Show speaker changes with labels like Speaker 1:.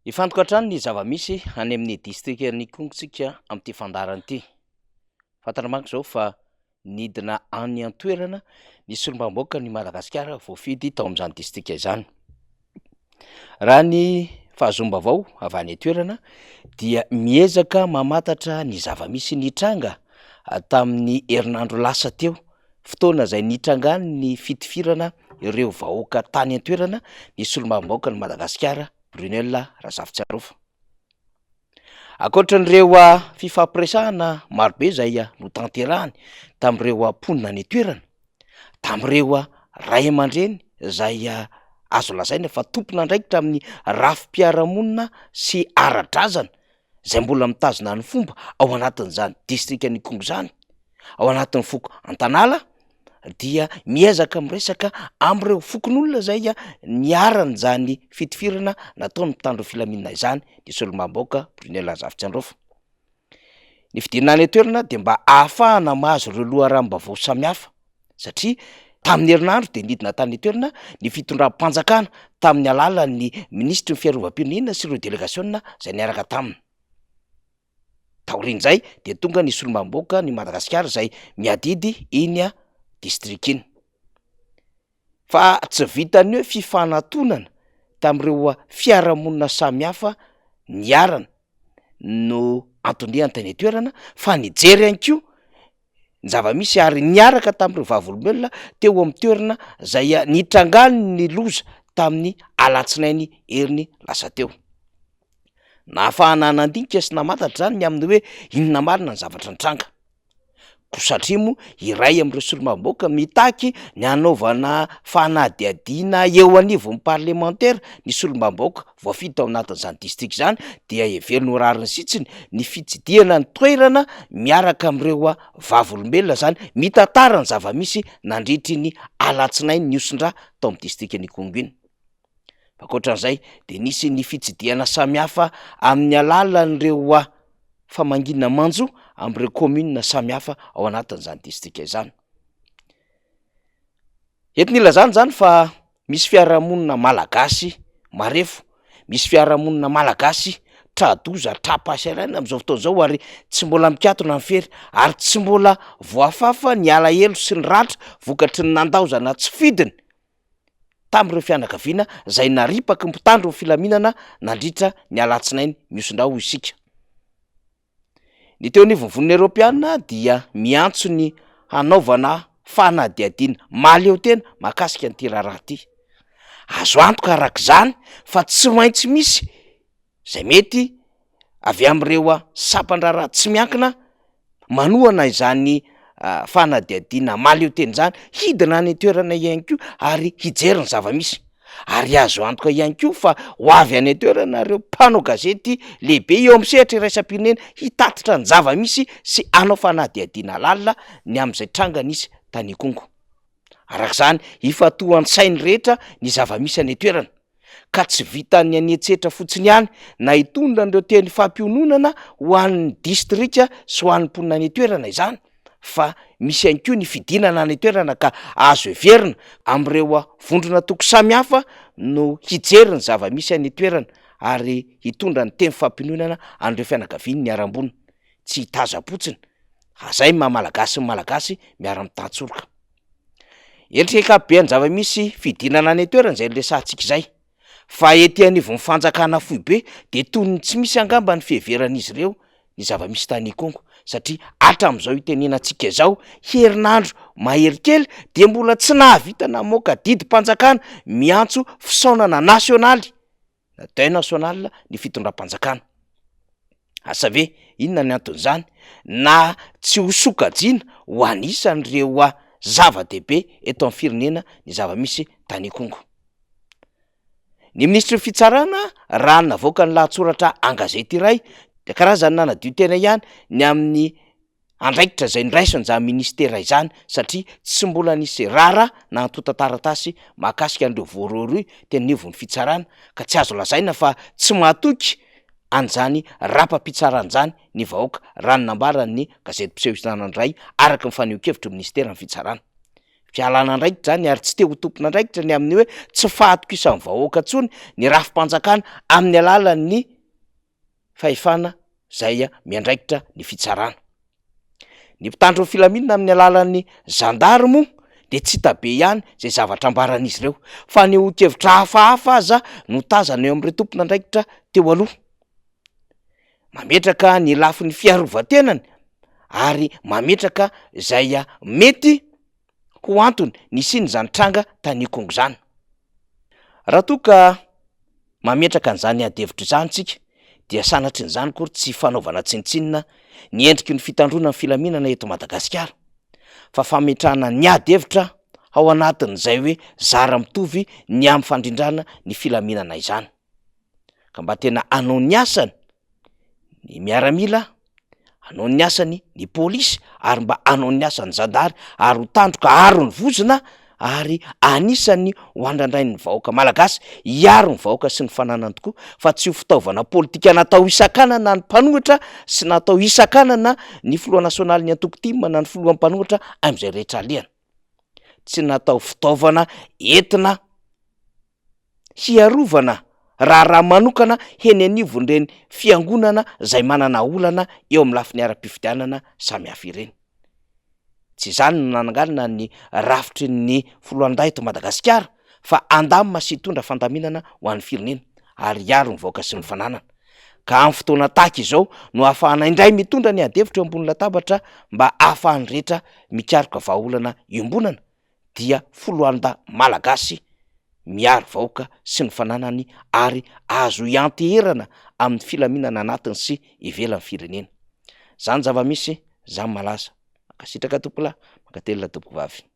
Speaker 1: Hifantoka hatrany ny zava-misy any amin'ny distrikan'Ikongo isika amin'ity fandaharana ity. Fantatra manko izao fa nidina any an-toerana ny solombavambahoakan'i Madagasikara voafidy tao amin'izany distrika izany. Raha ny fahazoam-baovao avy any an-toerana dia miezaka mamantatra ny zava-misy nitranga tamin'ny herinandro lasa teo, fotoana izay nitrangan'ny fitifirana ireo vahoaka tany an-toerana ny solombavambahoakan'i Madagasikara Brunelle Razafitsiarova. Ankoatran'ireo fifampiresahana marobe izay notanterahany tamin'ireo mponina any an-toerana, tamin'ireo ray aman-dreny izay azo lazaina fa tompon'andraikitra amin'ny rafi-piarahamonina sy ara-drazana izay mbola mitazona ny fomba ao anatin'izany distrikan'Ikongo izany, ao anatin'ny foko Antanala dia miezaka miresaka amin'ireo fokonolona izay niharan'izany fitifirana nataon'ny mpitandro filaminana izany ny solombavambahoaka Brunelle Razafitsiandraofa. Ny fidinana any an-toerana dia mba ahafahana mahazo ireo loharanom-baovao samihafa satria tamin'ny herinandro dia nidina tany an-toerana ny fitondram-panjakana tamin'ny alalan'ny minisitry ny fiarovam-pirenena sy ireo delegasiona izay niaraka taminy. Taorian'izay dia tonga ny solombavambahoaka ny Madagasikara izay miadidy iny distrika iny. Fa tsy vitan'ny hoe fifanatonana tamin'ireo fiarahamonina samihafa niharana no anton-diany tany an-toerana fa nijery ihany koa ny zava-misy ary niaraka tamin'ireo vavolombelona teo amin'ny toerana izay nitrangan'ny loza tamin'ny alatsinainy heriny lasa teo. Nahafahana nandinika sy namantatra izany ny amin'ny hoe inona marina ny zavatra nitranga. Koa satria moa iray amin'ireo solombavambahoaka mitaky ny hanaovana fanadihadiana eo anivon'ny parlemantera ny solombavambahoaka voafidy tao anatin'izany distrika izany dia heveriny ho rariny sitsiny ny fitsidihana ny toerana miaraka amin'ireo vavolombelona izany mitantara ny zava-misy nandritry ny alatsinainy nihosin-drà tao amin'ny distrikan'Ikongo iny. Ankoatran'izay dia nisy ny fitsidihana samihafa amin'ny alalan'ireo famangiana manjo amin'ireo commune samihafa ao anatin'izany distrika izany. Entina ilazana izany fa misy fiarahamonina malagasy marefo, misy fiarahamonina malagasy tra-doza, tra-pahasahiranana amin'izao fotoana izao ary tsy mbola mikatona ny fery ary tsy mbola voafafa ny alahelo sy ny ratra vokatry ny nandaozana tsy fidiny tamin'ireo fianakaviana izay naripaky ny mpitandro ny filaminana nandritra ny alatsinainy mihosin-drà hoy isika. Ny teo anivon'ny Vondrona Eoropeana dia miantso ny hanaovana fanadihadiana mahaleo tena mahakasika an'ity raharaha ity. Azo antoka araka izany fa tsy maintsy misy izay mety avy amin'ireo sampan-draharaha tsy miankina manohana izany fanadihadiana mahaleo tena izany, hidina any an-toerana ihany koa ary hijery ny zava-misy, ary azo antoka ihany koa fa ho avy any an-toerana ireo mpanao gazety lehibe eo amin'ny sehatra iraisam-pirenena hitatitra ny zava-misy sy hanao fanadihadiana lalina ny amin'izay tranga nisy tany Ikongo. Araka izany, ifantohan-tsain'ny rehetra ny zava-misy any an-toerana, ka tsy vitan'ny hanetsetra fotsiny ihany na hitondra an'ireo teny fampiononana ho an'ny distrika sy ho an'ny mponina any an-toerana izany fa misy ihany koa ny fidinana any an-toerana ka azo heverina amin'ireo vondron'antoko samihafa no hijery ny zava-misy any an-toerana ary hitondra ny teny fampiononana an'ireo fianakaviany niharam-boina tsy hitazam-potsiny fa zay ny maha malagasy ny malagasy miara-mitantsoroka. Endrika ankapobean'ny zava-misy fidinana any an-toerana izay noresahantsika izay, fa ety anivon'ny fanjakana foibe dia toy ny tsy misy angamba ny fiheveran'izy ireo ny zava-misy tany Ikongo satria hatramin'izao itenenantsika izao, herinandro mahery kely dia mbola tsy nahavita namoaka didim-panjakana miantso fisaonana nasionaly na deuil national ny fitondram-panjakana. Asa ve inona ny anton'izany na tsy ho sokajiana ho anisan'ireo zava-dehibe eto amin'ny firenena ny zava-misy tany Ikongo. Ny minisitry ny fitsarana raha navoaka ny lahatsoratra an-gazety iray dia karazany nanadio tena ihany ny amin'ny andraikitra izay noraisin'izany minisitera izany satria tsy mbola nisy raharaha na antontan-taratasy mahakasika an'ireo voarohirohy teny anivon'ny fitsarana ka tsy azo lazaina fa tsy mahatoky an'izany rapam-pitsarana izany ny vahoaka raha ny nambaran'ny gazety mpiseho isan'andro iray araka ny fanehoan-kevitry ny minisiteran'ny fitsarana. Fialana andraikitra izany ary tsy te ho tompon'andraikitra ny amin'ny hoe tsy fahatokisan'ny vahoaka intsony ny rafi-panjakana amin'ny alalan'ny fahefana izay miandraikitra ny fitsarana. Ny mpitandro ny filaminana amin'ny alalan'ny zandary moa dia tsy hita be ihany izay zavatra ambaran'izy ireo. Fanehoan-kevitra hafahafa aza no tazana eo amin'ireo tompon'andraikitra teo aloha. Mametraka ny lafiny fiarovan-tenany ary mametraka izay mety ho antony nisian'izany tranga tany Ikongo izany. Raha toa ka mametraka an'izany ady hevitra izany tsika dia sanatrin'izany akory tsy fanaovana tsinontsinona ny endriky ny fitandroana ny filaminana eto Madagasikara fa fametrahana ny ady hevitra ao anatin'izay hoe zara mitovy ny amin'ny fandrindrana ny filaminana izany. Ka mba tena hanao ny asany ny miaramila, hanao ny asany ny polisy ary mba hanao ny asany zandary ary ho tandroka aro ny vozona ary anisan'ny ho andrandrain'ny vahoaka malagasy hiaro ny vahoaka sy ny fananany tokoa fa tsy ho fitaovana politika natao hisakanana ny mpanohitra sy natao hisakanana ny filoha nasionalin'ny antoko tim na ny filohan'ny mpanohitra amin'izay rehetra alehany. Tsy natao fitaovana entina hiarovana raharaha manokana heny anivon'ireny fiangonana izay manana olana eo amin'ny lafiny ara-pifidianana samihafa ireny. Tsy izany no nananganana ny rafitry ny foloalindahy eto Madagasikara fa handamina sy hitondra fandaminana ho an'ny firenena ary hiaro ny vahoaka sy ny fananana. Ka amin'ny fotoana tahaka izao no ahafahana indray mitondra ny adihevitra eo ambony latabatra mba ahafahan'ny rehetra mikaroka vahaolana iombonana dia foloalindahy malagasy miaro vahoaka sy ny fananany ary azo ianteherana amin'ny filaminana anatiny sy ivelan'ny firenena. Zany zava-misy, zany malaza. Mankasitraka tompokolahy, mankatelina tompokovavy.